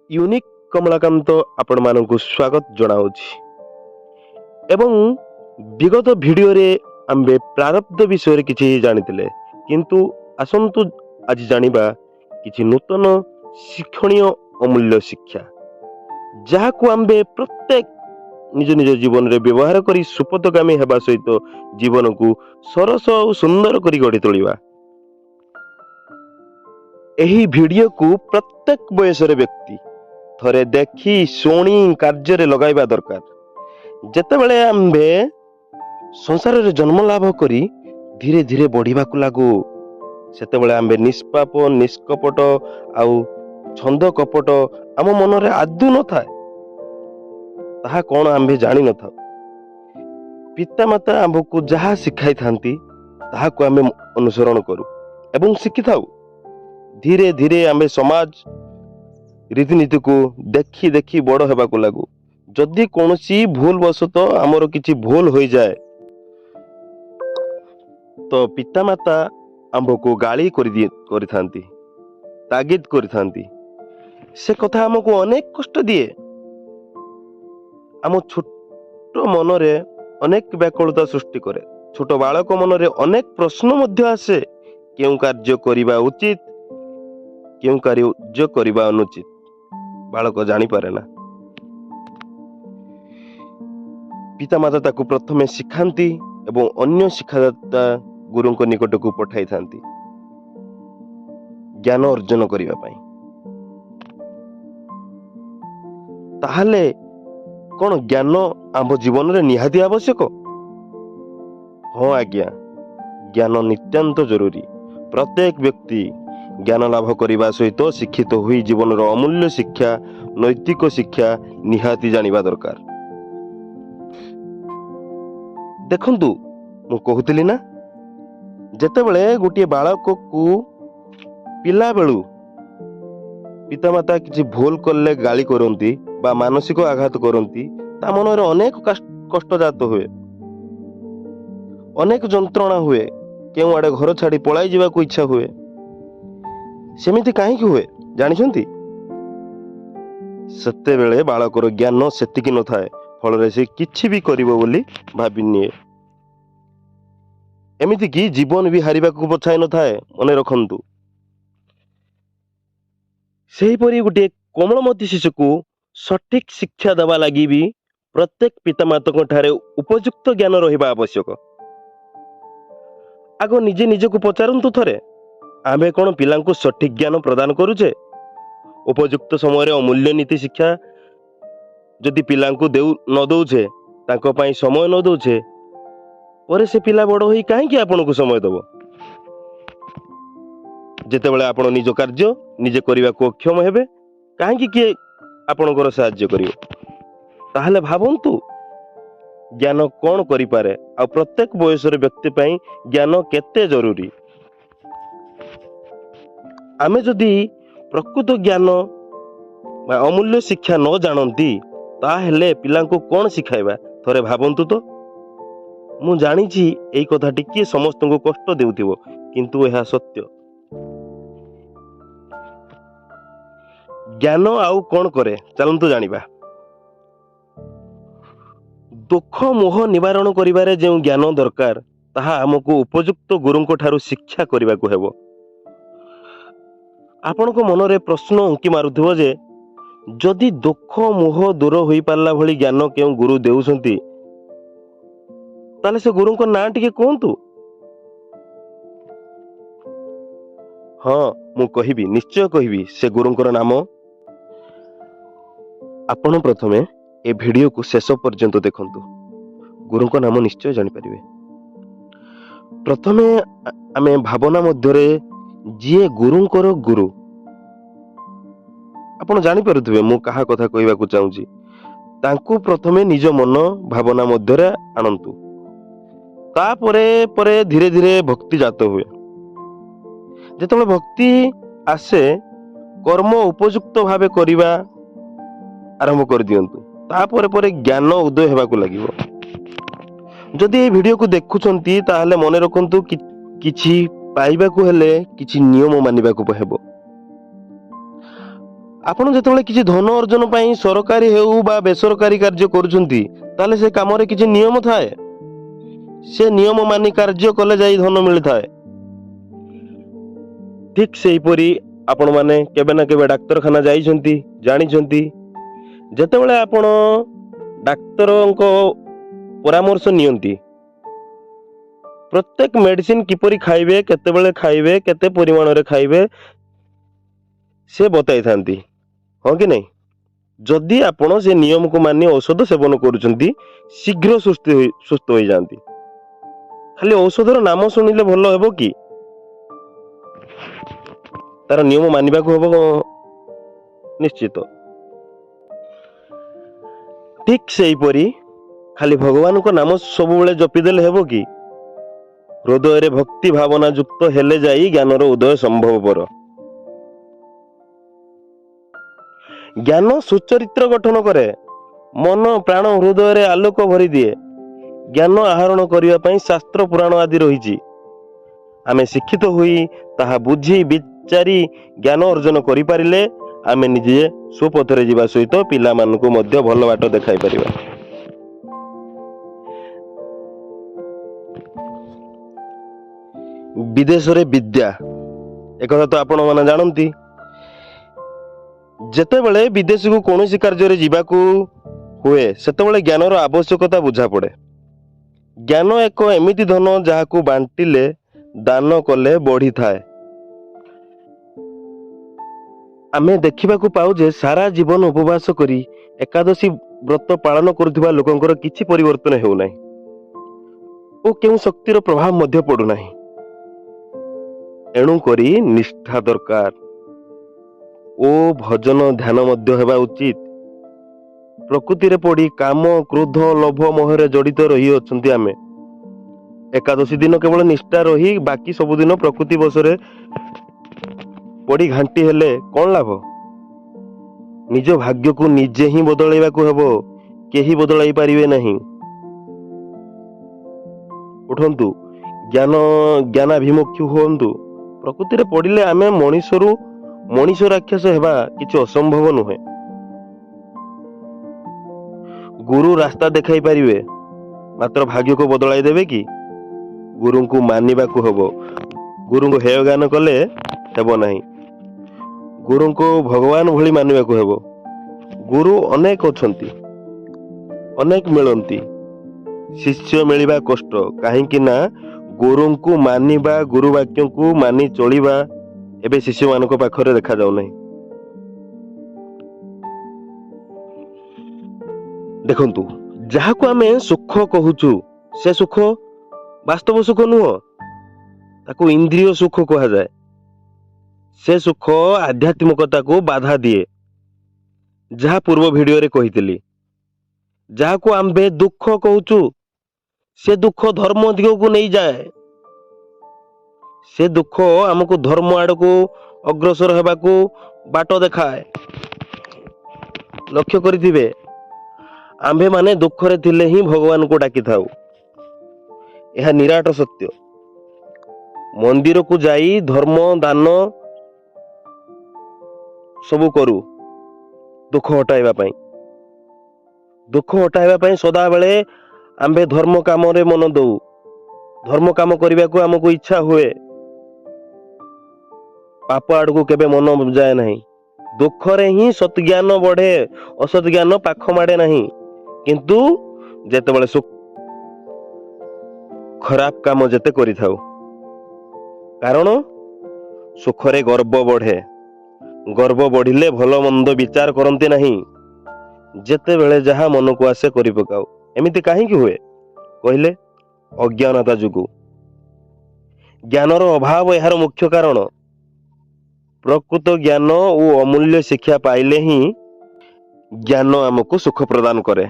Unique Kamalakanta ଆପଣମାନଙ୍କୁ ସ୍ୱାଗତ ଜଣାଉଛି ଏବଂ ବିଗତ ଭିଡ଼ିଓରେ ଆମ୍ଭେ ପ୍ରାରବ୍ଧ ବିଷୟରେ କିଛି ଜାଣିଥିଲେ, କିନ୍ତୁ ଆସନ୍ତୁ ଆଜି ଜାଣିବା କିଛି ନୂତନ ଶିକ୍ଷଣୀୟ ଅମୂଲ୍ୟ ଶିକ୍ଷା, ଯାହାକୁ ଆମ୍ଭେ ପ୍ରତ୍ୟେକ ନିଜ ନିଜ ଜୀବନରେ ବ୍ୟବହାର କରି ସୁପଥଗାମୀ ହେବା ସହିତ ଜୀବନକୁ ସରସ ଆଉ ସୁନ୍ଦର କରି ଗଢ଼ି ତୋଳିବା। ଏହି ଭିଡ଼ିଓକୁ ପ୍ରତ୍ୟେକ ବୟସର ବ୍ୟକ୍ତି ଥରେ ଦେଖି ଶୁଣି କାର୍ଯ୍ୟରେ ଲଗାଇବା ଦରକାର। ଯେତେବେଳେ ଆମ୍ଭେ ସଂସାରରେ ଜନ୍ମ ଲାଭ କରି ଧୀରେ ଧୀରେ ବଢ଼ିବାକୁ ଲାଗୁ, ସେତେବେଳେ ଆମ୍ଭେ ନିଷ୍ପାପ, ନିଷ୍କପଟ ଆଉ ଛନ୍ଦ କପଟ ଆମ ମନରେ ଆଦୌ ନଥାଏ। ତାହା କ'ଣ ଆମ୍ଭେ ଜାଣିନଥାଉ। ପିତାମାତା ଆମ୍ଭକୁ ଯାହା ଶିଖାଇଥାନ୍ତି, ତାହାକୁ ଆମେ ଅନୁସରଣ କରୁ ଏବଂ ଶିଖିଥାଉ। ଧୀରେ ଧୀରେ ଆମେ ସମାଜ ରୀତିନୀତିକୁ ଦେଖି ଦେଖି ବଡ଼ ହେବାକୁ ଲାଗୁ। ଯଦି କୌଣସି ଭୁଲ ବଶତଃ ଆମର କିଛି ଭୁଲ ହୋଇଯାଏ, ତ ପିତାମାତା ଆମ୍ଭକୁ ଗାଳି କରିଥାନ୍ତି, ତାଗିଦ କରିଥାନ୍ତି। ସେ କଥା ଆମକୁ ଅନେକ କଷ୍ଟ ଦିଏ, ଆମ ଛୋଟ ମନରେ ଅନେକ ବ୍ୟାକୁଳତା ସୃଷ୍ଟି କରେ। ଛୋଟ ବାଳକ ମନରେ ଅନେକ ପ୍ରଶ୍ନ ମଧ୍ୟ ଆସେ, କେଉଁ କାର୍ଯ୍ୟ କରିବା ଉଚିତ, କେଉଁ କାର୍ଯ୍ୟ କରିବା ଅନୁଚିତ, ବାଳକ ଜାଣିପାରେ ନା। ପିତାମାତା ତାକୁ ପ୍ରଥମେ ଶିଖାନ୍ତି ଏବଂ ଅନ୍ୟ ଶିକ୍ଷାଦାତା ଗୁରୁଙ୍କ ନିକଟକୁ ପଠାଇଥାନ୍ତି ଜ୍ଞାନ ଅର୍ଜନ କରିବା ପାଇଁ। ତାହେଲେ କ'ଣ ଜ୍ଞାନ ଆମ୍ଭ ଜୀବନରେ ନିହାତି ଆବଶ୍ୟକ? ହଁ ଆଜ୍ଞା, ଜ୍ଞାନ ନିତ୍ୟାନ୍ତ ଜରୁରୀ। ପ୍ରତ୍ୟେକ ବ୍ୟକ୍ତି ଜ୍ଞାନ ଲାଭ କରିବା ସହିତ ଶିକ୍ଷିତ ହୋଇ ଜୀବନର ଅମୂଲ୍ୟ ଶିକ୍ଷା, ନୈତିକ ଶିକ୍ଷା ନିହାତି ଜାଣିବା ଦରକାର। ଦେଖନ୍ତୁ, ମୁଁ କହୁଥିଲି ନା, ଯେତେବେଳେ ଗୋଟିଏ ବାଳକକୁ ପିଲାବେଳୁ ପିତାମାତା କିଛି ଭୁଲ କଲେ ଗାଳି କରନ୍ତି ବା ମାନସିକ ଆଘାତ କରନ୍ତି, ତା ମନରେ ଅନେକ କଷ୍ଟ ଜାତ ହୁଏ, ଅନେକ ଯନ୍ତ୍ରଣା ହୁଏ, କେଉଁଆଡ଼େ ଘର ଛାଡ଼ି ପଳାଇ ଯିବାକୁ ଇଚ୍ଛା ହୁଏ। ସେମିତି କାହିଁକି ହୁଏ ଜାଣିଛନ୍ତି? ସେତେବେଳେ ବାଳକର ଜ୍ଞାନ ସେତିକି ନଥାଏ, ଫଳରେ ସେ କିଛି ବି କରିବ ବୋଲି ଭାବିନିଏ। ଏମିତିକି ଜୀବନ ବି ହାରିବାକୁ ପଛାଇ ନଥାଏ, ମନେ ରଖନ୍ତୁ। ସେହିପରି ଗୋଟିଏ କୋମଳମତି ଶିଶୁକୁ ସଠିକ ଶିକ୍ଷା ଦେବା ଲାଗି ବି ପ୍ରତ୍ୟେକ ପିତାମାତାଙ୍କ ଠାରେ ଉପଯୁକ୍ତ ଜ୍ଞାନ ରହିବା ଆବଶ୍ୟକ। ଆଗ ନିଜେ ନିଜକୁ ପଚାରନ୍ତୁ ଥରେ, ଆମେ କ'ଣ ପିଲାଙ୍କୁ ସଠିକ ଜ୍ଞାନ ପ୍ରଦାନ କରୁଛେ? ଉପଯୁକ୍ତ ସମୟରେ ଅମୂଲ୍ୟ ନୀତି ଶିକ୍ଷା ଯଦି ପିଲାଙ୍କୁ ନ ଦଉଛେ, ତାଙ୍କ ପାଇଁ ସମୟ ନ ଦଉଛେ, ପରେ ସେ ପିଲା ବଡ଼ ହୋଇ କାହିଁକି ଆପଣଙ୍କୁ ସମୟ ଦେବ, ଯେତେବେଳେ ଆପଣ ନିଜ କାର୍ଯ୍ୟ ନିଜେ କରିବାକୁ ଅକ୍ଷମ ହେବେ? କାହିଁକି କିଏ ଆପଣଙ୍କର ସାହାଯ୍ୟ କରିବ? ତାହେଲେ ଭାବନ୍ତୁ, ଜ୍ଞାନ କ'ଣ କରିପାରେ ଆଉ ପ୍ରତ୍ୟେକ ବୟସର ବ୍ୟକ୍ତି ପାଇଁ ଜ୍ଞାନ କେତେ ଜରୁରୀ। ଆମେ ଯଦି ପ୍ରକୃତ ଜ୍ଞାନ ବା ଅମୂଲ୍ୟ ଶିକ୍ଷା ନ ଜାଣନ୍ତି, ତାହେଲେ ପିଲାଙ୍କୁ କ'ଣ ଶିଖାଇବା, ଥରେ ଭାବନ୍ତୁ ତ। ମୁଁ ଜାଣିଛି, ଏଇ କଥା ଟିକିଏ ସମସ୍ତଙ୍କୁ କଷ୍ଟ ଦେଉଥିବ, କିନ୍ତୁ ଏହା ସତ୍ୟ। ଜ୍ଞାନ ଆଉ କ'ଣ କରେ, ଚାଲନ୍ତୁ ଜାଣିବା। ଦୁଃଖ ମୋହ ନିବାରଣ କରିବାରେ ଯେଉଁ ଜ୍ଞାନ ଦରକାର, ତାହା ଆମକୁ ଉପଯୁକ୍ତ ଗୁରୁଙ୍କ ଠାରୁ ଶିକ୍ଷା କରିବାକୁ ହେବ। ଆପଣଙ୍କ ମନରେ ପ୍ରଶ୍ନ ଉଙ୍କି ମାରୁଥିବ ଯେ ଯଦି ଦୁଃଖ ମୋହ ଦୂର ହୋଇପାରିଲା ଭଳି ଜ୍ଞାନ କେଉଁ ଗୁରୁ ଦେଉଛନ୍ତି, ତାହେଲେ ସେ ଗୁରୁଙ୍କ ନାଁ ଟିକେ କୁହନ୍ତୁ। ହଁ, ମୁଁ କହିବି, ନିଶ୍ଚୟ କହିବି ସେ ଗୁରୁଙ୍କର ନାମ। ଆପଣ ପ୍ରଥମେ ଏ ଭିଡ଼ିଓକୁ ଶେଷ ପର୍ଯ୍ୟନ୍ତ ଦେଖନ୍ତୁ, ଗୁରୁଙ୍କ ନାମ ନିଶ୍ଚୟ ଜାଣିପାରିବେ। ପ୍ରଥମେ ଆମେ ଭାବନା ମଧ୍ୟରେ ଯିଏ ଗୁରୁଙ୍କର ଗୁରୁ, ଆପଣ ଜାଣିପାରୁଥିବେ ମୁଁ କାହା କଥା କହିବାକୁ ଚାହୁଁଛି, ତାଙ୍କୁ ପ୍ରଥମେ ନିଜ ମନ ଭାବନା ମଧ୍ୟରେ ଆଣନ୍ତୁ। ତାପରେ ପରେ ଧୀରେ ଧୀରେ ଭକ୍ତି ଜାତ ହୁଏ। ଯେତେବେଳେ ଭକ୍ତି ଆସେ, କର୍ମ ଉପଯୁକ୍ତ ଭାବେ କରିବା ଆରମ୍ଭ କରିଦିଅନ୍ତୁ। ତାପରେ ପରେ ଜ୍ଞାନ ଉଦୟ ହେବାକୁ ଲାଗିବ। ଯଦି ଏଇ ଭିଡ଼ିଓକୁ ଦେଖୁଛନ୍ତି, ତାହେଲେ ମନେ ରଖନ୍ତୁ, କିଛି ପାଇବାକୁ ହେଲେ କିଛି ନିୟମ ମାନିବାକୁ ହେବ। ଆପଣ ଯେତେବେଳେ କିଛି ଧନ ଅର୍ଜନ ପାଇଁ ସରକାରୀ ହେଉ ବା ବେସରକାରୀ କାର୍ଯ୍ୟ କରୁଛନ୍ତି, ତାହେଲେ ସେ କାମରେ କିଛି ନିୟମ ଥାଏ। ସେ ନିୟମ ମାନି କାର୍ଯ୍ୟ କଲେ ଯାଇ ଧନ ମିଳିଥାଏ। ଠିକ ସେହିପରି ଆପଣମାନେ କେବେ ନା କେବେ ଡାକ୍ତରଖାନା ଯାଇଛନ୍ତି, ଜାଣିଛନ୍ତି। ଯେତେବେଳେ ଆପଣ ଡାକ୍ତରଙ୍କ ପରାମର୍ଶ ନିଅନ୍ତି, ପ୍ରତ୍ୟେକ ମେଡିସିନ କିପରି ଖାଇବେ, କେତେବେଳେ ଖାଇବେ, କେତେ ପରିମାଣରେ ଖାଇବେ, ସେ ବତାଇଥାନ୍ତି, ହଁ କି ନାହିଁ? ଯଦି ଆପଣ ସେ ନିୟମକୁ ମାନି ଔଷଧ ସେବନ କରୁଛନ୍ତି, ଶୀଘ୍ର ସୁସ୍ଥ ହୋଇଯାଆନ୍ତି। ଖାଲି ଔଷଧର ନାମ ଶୁଣିଲେ ଭଲ ହେବ କି? ତାର ନିୟମ ମାନିବାକୁ ହେବ ନିଶ୍ଚିତ। ଠିକ ସେହିପରି ଖାଲି ଭଗବାନଙ୍କ ନାମ ସବୁବେଳେ ଜପିଦେଲେ ହେବ କି? ହୃଦୟରେ ଭକ୍ତି ଭାବନା ଯୁକ୍ତ ହେଲେ ଯାଇ ଜ୍ଞାନର ଉଦୟ ସମ୍ଭବପର। ଜ୍ଞାନ ସୁଚରିତ୍ର ଗଠନ କରେ, ମନ ପ୍ରାଣ ହୃଦୟରେ ଆଲୋକ ଭରିଦିଏ। ଜ୍ଞାନ ଆହରଣ କରିବା ପାଇଁ ଶାସ୍ତ୍ର ପୁରାଣ ଆଦି ରହିଛି। ଆମେ ଶିକ୍ଷିତ ହୋଇ ତାହା ବୁଝି ବିଚାରି ଜ୍ଞାନ ଅର୍ଜନ କରିପାରିଲେ ଆମେ ନିଜେ ସୁପଥରେ ଯିବା ସହିତ ପିଲାମାନଙ୍କୁ ମଧ୍ୟ ଭଲ ବାଟ ଦେଖାଇ ପାରିବା। ବିଦେଶରେ ବିଦ୍ୟା, ଏକଥା ତ ଆପଣମାନେ ଜାଣନ୍ତି। ଯେତେବେଳେ ବିଦେଶକୁ କୌଣସି କାର୍ଯ୍ୟରେ ଯିବାକୁ ହୁଏ, ସେତେବେଳେ ଜ୍ଞାନର ଆବଶ୍ୟକତା ବୁଝାପଡ଼େ। ଜ୍ଞାନ ଏକ ଏମିତି ଧନ, ଯାହାକୁ ବାଣ୍ଟିଲେ, ଦାନ କଲେ ବଢ଼ିଥାଏ। ଆମେ ଦେଖିବାକୁ ପାଉ ଯେ ସାରା ଜୀବନ ଉପବାସ କରି ଏକାଦଶୀ ବ୍ରତ ପାଳନ କରୁଥିବା ଲୋକଙ୍କର କିଛି ପରିବର୍ତ୍ତନ ହେଉନାହିଁ ଓ କେଉଁ ଶକ୍ତିର ପ୍ରଭାବ ମଧ୍ୟ ପଡୁନାହିଁ। ଏଣୁ କରି ନିଷ୍ଠା ଦରକାର ଓ ଭଜନ ଧ୍ୟାନ ମଧ୍ୟ ହେବା ଉଚିତ। ପ୍ରକୃତିରେ ପଡି କାମ, କ୍ରୋଧ, ଲୋଭ, ମୋହରେ ଜଡ଼ିତ ରହିଅଛନ୍ତି ଆମେ। ଏକାଦଶୀ ଦିନ କେବଳ ନିଷ୍ଠା ରହି ବାକି ସବୁଦିନ ପ୍ରକୃତି ବଶରେ ପଡି ଘାଣ୍ଟି ହେଲେ କଣ ଲାଭ? ନିଜ ଭାଗ୍ୟକୁ ନିଜେ ହିଁ ବଦଳାଇବାକୁ ହେବ, କେହି ବଦଳାଇ ପାରିବେ ନାହିଁ। ଉଠନ୍ତୁ, ଜ୍ଞାନାଭିମୁଖୀ ହୁଅନ୍ତୁ। ପ୍ରକୃତିରେ ପଡ଼ିଲେ ଆମେ ମଣିଷରୁ ମଣିଷ ରାକ୍ଷସ ହେବା କିଛି ଅସମ୍ଭବ ନୁହେଁ। ଗୁରୁ ରାସ୍ତା ଦେଖାଇ ପାରିବେ, ମାତ୍ର ଭାଗ୍ୟକୁ ବଦଳାଇ ଦେବେ କି? ଗୁରୁଙ୍କୁ ମାନିବାକୁ ହେବ। ଗୁରୁଙ୍କୁ ହେୟଜ୍ଞାନ କଲେ ହେବ ନାହିଁ। ଗୁରୁଙ୍କୁ ଭଗବାନ ଭଳି ମାନିବାକୁ ହେବ। ଗୁରୁ ଅନେକ ଅଛନ୍ତି, ଅନେକ ମିଳନ୍ତି, ଶିଷ୍ୟ ମିଳିବା କଷ୍ଟ। କାହିଁକି ନା ଗୁରୁଙ୍କୁ ମାନିବା, ଗୁରୁ ବାକ୍ୟକୁ ମାନି ଚଳିବା ଏବେ ଶିଷ୍ୟମାନଙ୍କ ପାଖରେ ଦେଖାଯାଉନାହିଁ। ଦେଖନ୍ତୁ, ଯାହାକୁ ଆମେ ସୁଖ କହୁଛୁ, ସେ ସୁଖ ବାସ୍ତବ ସୁଖ ନୁହଁ। ତାକୁ ଇନ୍ଦ୍ରିୟ ସୁଖ କୁହାଯାଏ। ସେ ସୁଖ ଆଧ୍ୟାତ୍ମିକତାକୁ ବାଧା ଦିଏ, ଯାହା ପୂର୍ବ ଭିଡିଓରେ କହିଥିଲି। ଯାହାକୁ ଆମ୍ଭେ ଦୁଃଖ କହୁଛୁ, ସେ ଦୁଃଖ ଧର୍ମ ଦିଗକୁ ନେଇଯାଏ। ସେ ଦୁଃଖ ଆମକୁ ଧର୍ମ ଆଡ଼କୁ ଅଗ୍ରସର ହେବାକୁ ବାଟ ଦେଖାଏ। ଲକ୍ଷ୍ୟ କରିଥିବେ, ଆମ୍ଭେମାନେ ଦୁଃଖରେ ଥିଲେ ହିଁ ଭଗବାନଙ୍କୁ ଡାକିଥାଉ। ଏହା ନିରାଟ ସତ୍ୟ। ମନ୍ଦିରକୁ ଯାଇ ଧର୍ମ ଦାନ ସବୁ କରୁ ଦୁଃଖ ହଟାଇବା ପାଇଁ। ଦୁଃଖ ହଟାଇବା ପାଇଁ ସଦାବେଳେ ଆମ୍ଭେ ଧର୍ମ କାମରେ ମନ ଦଉ। ଧର୍ମ କାମ କରିବାକୁ ଆମକୁ ଇଚ୍ଛା ହୁଏ, ପାପ ଆଡ଼କୁ କେବେ ମନ ଯାଏ ନାହିଁ। ଦୁଃଖରେ ହିଁ ସତ୍ଜ୍ଞାନ ବଢେ, ଅସତ୍ ଜ୍ଞାନ ପାଖ ମାଡ଼େ ନାହିଁ। କିନ୍ତୁ ଯେତେବେଳେ ଖରାପ କାମ ଯେତେ କରିଥାଉ, କାରଣ ସୁଖରେ ଗର୍ବ ବଢେ। ଗର୍ବ ବଢିଲେ ଭଲ ମନ୍ଦ ବିଚାର କରନ୍ତି ନାହିଁ, ଯେତେବେଳେ ଯାହା ମନକୁ ଆସେ କରି ପକାଉ। ଏମିତି କାହିଁକି ହୁଏ କହିଲେ? ଅଜ୍ଞାନତା ଯୋଗୁଁ। ଜ୍ଞାନର ଅଭାବ ଏହାର ମୁଖ୍ୟ କାରଣ। ପ୍ରକୃତ ଜ୍ଞାନ ଓ ଅମୂଲ୍ୟ ଶିକ୍ଷା ପାଇଲେ ହିଁ ଜ୍ଞାନ ଆମକୁ ସୁଖ ପ୍ରଦାନ କରେ,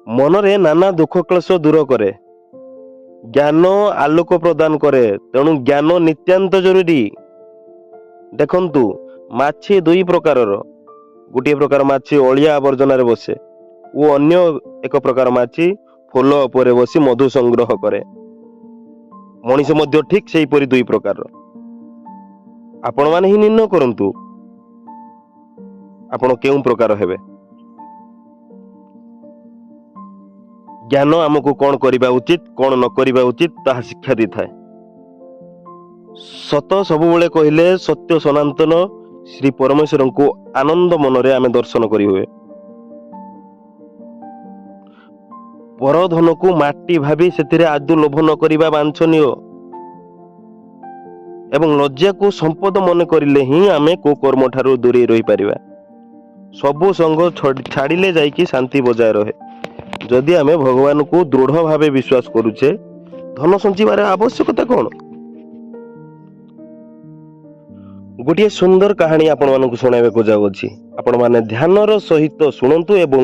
ମନରେ ନାନା ଦୁଃଖ କ୍ଲେଶ ଦୂର କରେ। ଜ୍ଞାନ ଆଲୋକ ପ୍ରଦାନ କରେ। ତେଣୁ ଜ୍ଞାନ ନିତ୍ୟାନ୍ତ ଜରୁରୀ। ଦେଖନ୍ତୁ, ମାଛି ଦୁଇ ପ୍ରକାରର। ଗୋଟିଏ ପ୍ରକାର ମାଛି ଅଳିଆ ଆବର୍ଜନାରେ ବସେ ଓ ଅନ୍ୟ ଏକ ପ୍ରକାର ମାଛି ଫୁଲ ଉପରେ ବସି ମଧୁ ସଂଗ୍ରହ କରେ। ମଣିଷ ମଧ୍ୟ ଠିକ ସେହିପରି ଦୁଇ ପ୍ରକାରର। ଆପଣମାନେ ହିଁ ନିର୍ଣ୍ଣୟ କରନ୍ତୁ। ଆପଣ କେଉଁ ପ୍ରକାର ହେବେ। ଜ୍ଞାନ ଆମକୁ କ'ଣ କରିବା ଉଚିତ, କ'ଣ ନ କରିବା ଉଚିତ ତାହା ଶିକ୍ଷା ଦେଇଥାଏ। ସତ ସବୁବେଳେ କହିଲେ ସତ୍ୟ ସନାତନ ଶ୍ରୀ ପରମେଶ୍ୱରଙ୍କୁ ଆନନ୍ଦ ମନରେ ଆମେ ଦର୍ଶନ କରିହୁଏ। ପରଧନକୁ ମାଟି ଭାବି ସେଥିରେ ଆଦୌ ଲୋଭ ନ କରିବା ବାଞ୍ଛନୀୟ ଏବଂ ଲଜ୍ଜାକୁ ସମ୍ପଦ ମନେ କରିଲେ ହିଁ ଆମେ କୁକର୍ମ ଠାରୁ ଦୂରେଇ ରହିପାରିବା। ସବୁ ସଙ୍ଗ ଛାଡ଼ିଲେ ଯାଇକି ଶାନ୍ତି ବଜାୟ ରହେ। ଯଦି ଆମେ ଭଗବାନଙ୍କୁ ଦୃଢ଼ ଭାବେ ବିଶ୍ୱାସ କରୁଛେ, ଧନ ସଞ୍ଚିବାର ଆବଶ୍ୟକତା କ'ଣ? ଗୋଟିଏ ସୁନ୍ଦର କାହାଣୀ ଆପଣମାନଙ୍କୁ ଶୁଣାଇବାକୁ ଯାଉଅଛି। ଆପଣମାନେ ଧ୍ୟାନର ସହିତ ଶୁଣନ୍ତୁ ଏବଂ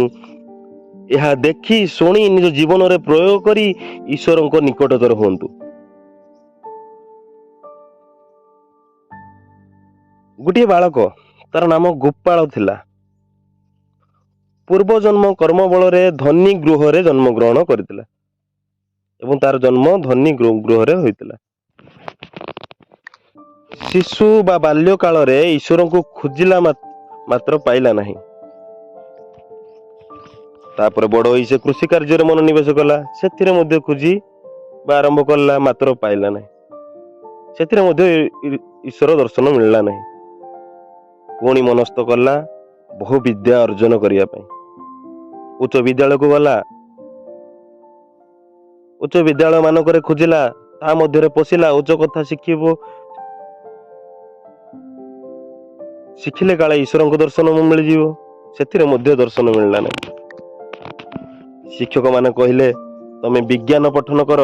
ଏହା ଦେଖି ଶୁଣି ନିଜ ଜୀବନରେ ପ୍ରୟୋଗ କରି ଈଶ୍ୱରଙ୍କ ନିକଟତର ହୁଅନ୍ତୁ। ଗୋଟିଏ ବାଳକ, ତାର ନାମ ଗୋପାଳ ଥିଲା। ପୂର୍ବଜନ୍ମ କର୍ମ ବଳରେ ଧନୀ ଗୃହରେ ଜନ୍ମଗ୍ରହଣ କରିଥିଲା ଏବଂ ତାର ଜନ୍ମ ଧନୀ ଗୃହରେ ହୋଇଥିଲା। ଶିଶୁ ବା ବାଲ୍ୟ କାଳରେ ଈଶ୍ୱରଙ୍କୁ ଖୋଜିଲା, ମାତ୍ର ପାଇଲା ନାହିଁ। ତାପରେ ବଡ ହୋଇ ସେ କୃଷି କାର୍ଯ୍ୟରେ ମନୋନିବେଶ କଲା। ସେଥିରେ ମଧ୍ୟ ଖୋଜି ବା ଆରମ୍ଭ କଲା, ମାତ୍ର ପାଇଲା ନାହିଁ। ସେଥିରେ ମଧ୍ୟ ଈଶ୍ୱର ଦର୍ଶନ ମିଳିଲା ନାହିଁ। ପୁଣି ମନସ୍ଥ କଲା ବହୁ ବିଦ୍ୟା ଅର୍ଜନ କରିବା ପାଇଁ। ଉଚ୍ଚ ବିଦ୍ୟାଳୟକୁ ଗଲା। ଉଚ୍ଚ ବିଦ୍ୟାଳୟ ମାନଙ୍କରେ ଖୋଜିଲା, ତା ମଧ୍ୟରେ ପଶିଲା। ଉଚ୍ଚ କଥା ଶିଖିବ, ଶିଖିଲେ କାଳେ ଈଶ୍ୱରଙ୍କ ଦର୍ଶନ ମିଳିଯିବ। ସେଥିରେ ମଧ୍ୟ ଦର୍ଶନ ମିଳିଲା ନାହିଁ। ଶିକ୍ଷକ ମାନେ କହିଲେ, ତମେ ବିଜ୍ଞାନ ପଠନ କର।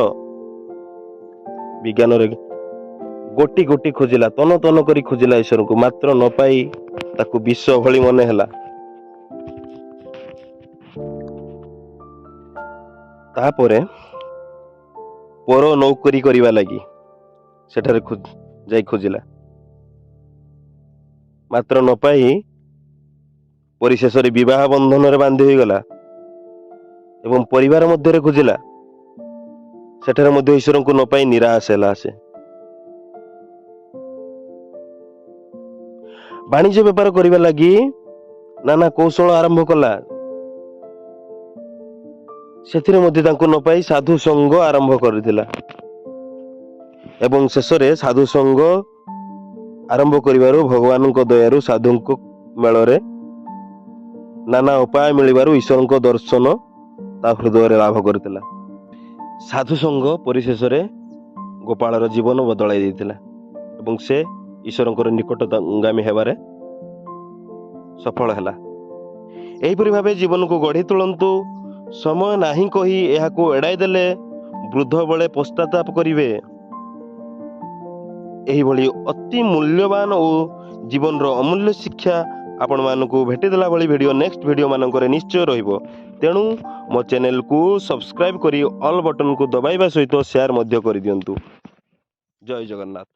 ବିଜ୍ଞାନରେ ଗୋଟି ଗୋଟି ଖୋଜିଲା, ତନ ତନ କରି ଖୋଜିଲା ଈଶ୍ୱରଙ୍କୁ, ମାତ୍ର ନ ପାଇ ତାକୁ ବିଷ ଭଳି ମନେ ହେଲା। ତାପରେ ପର ନୌକରି କରିବା ଲାଗି ସେଠାରେ ଯାଇ ଖୋଜିଲା, ମାତ୍ର ନ ପାଇ ପରିଶେଷରେ ବିବାହ ବନ୍ଧନରେ ବାନ୍ଧି ହୋଇଗଲା ଏବଂ ପରିବାର ମଧ୍ୟରେ ଖୋଜିଲା। ସେଠାରେ ମଧ୍ୟ ଈଶ୍ୱରଙ୍କୁ ନ ପାଇ ନିରାଶ ହେଲା ସେ। ବାଣିଜ୍ୟ ବେପାର କରିବା ଲାଗି ନାନା କୌଶଳ ଆରମ୍ଭ କଲା। ସେଥିରେ ମଧ୍ୟ ତାଙ୍କୁ ନ ପାଇ ସାଧୁ ସଙ୍ଗ ଆରମ୍ଭ କରିଥିଲା ଏବଂ ଶେଷରେ ସାଧୁ ସଙ୍ଗ ଆରମ୍ଭ କରିବାରୁ ଭଗବାନଙ୍କ ଦୟାରୁ ସାଧୁଙ୍କ ମେଳରେ ନାନା ଉପାୟ ମିଳିବାରୁ ଈଶ୍ୱରଙ୍କ ଦର୍ଶନ ତା ହୃଦୟରେ ଲାଭ କରିଥିଲା। ସାଧୁ ସଙ୍ଗ ପରିଶେଷରେ ଗୋପାଳର ଜୀବନ ବଦଳାଇ ଦେଇଥିଲା ଏବଂ ସେ ଈଶ୍ୱରଙ୍କର ନିକଟଗାମୀ ହେବାରେ ସଫଳ ହେଲା। ଏହିପରି ଭାବେ ଜୀବନକୁ ଗଢ଼ି ତୋଳନ୍ତୁ। ସମୟ ନାହିଁ କହି ଏହାକୁ ଏଡ଼ାଇ ଦେଲେ ବୃଦ୍ଧ ବେଳେ ପଶ୍ଚାତାପ କରିବେ। ଏହିଭଳି ଅତି ମୂଲ୍ୟବାନ ଓ ଜୀବନର ଅମୂଲ୍ୟ ଶିକ୍ଷା ଆପଣମାନଙ୍କୁ ଭେଟିଦେଲା ଭଳି ଭିଡ଼ିଓ ନେକ୍ସଟ ଭିଡ଼ିଓ ମାନଙ୍କରେ ନିଶ୍ଚୟ ରହିବ। ତେଣୁ ମୋ ଚ୍ୟାନେଲକୁ ସବସ୍କ୍ରାଇବ୍ କରି ଅଲ୍ ବଟନକୁ ଦବାଇବା ସହିତ ସେୟାର ମଧ୍ୟ କରିଦିଅନ୍ତୁ। ଜୟ ଜଗନ୍ନାଥ।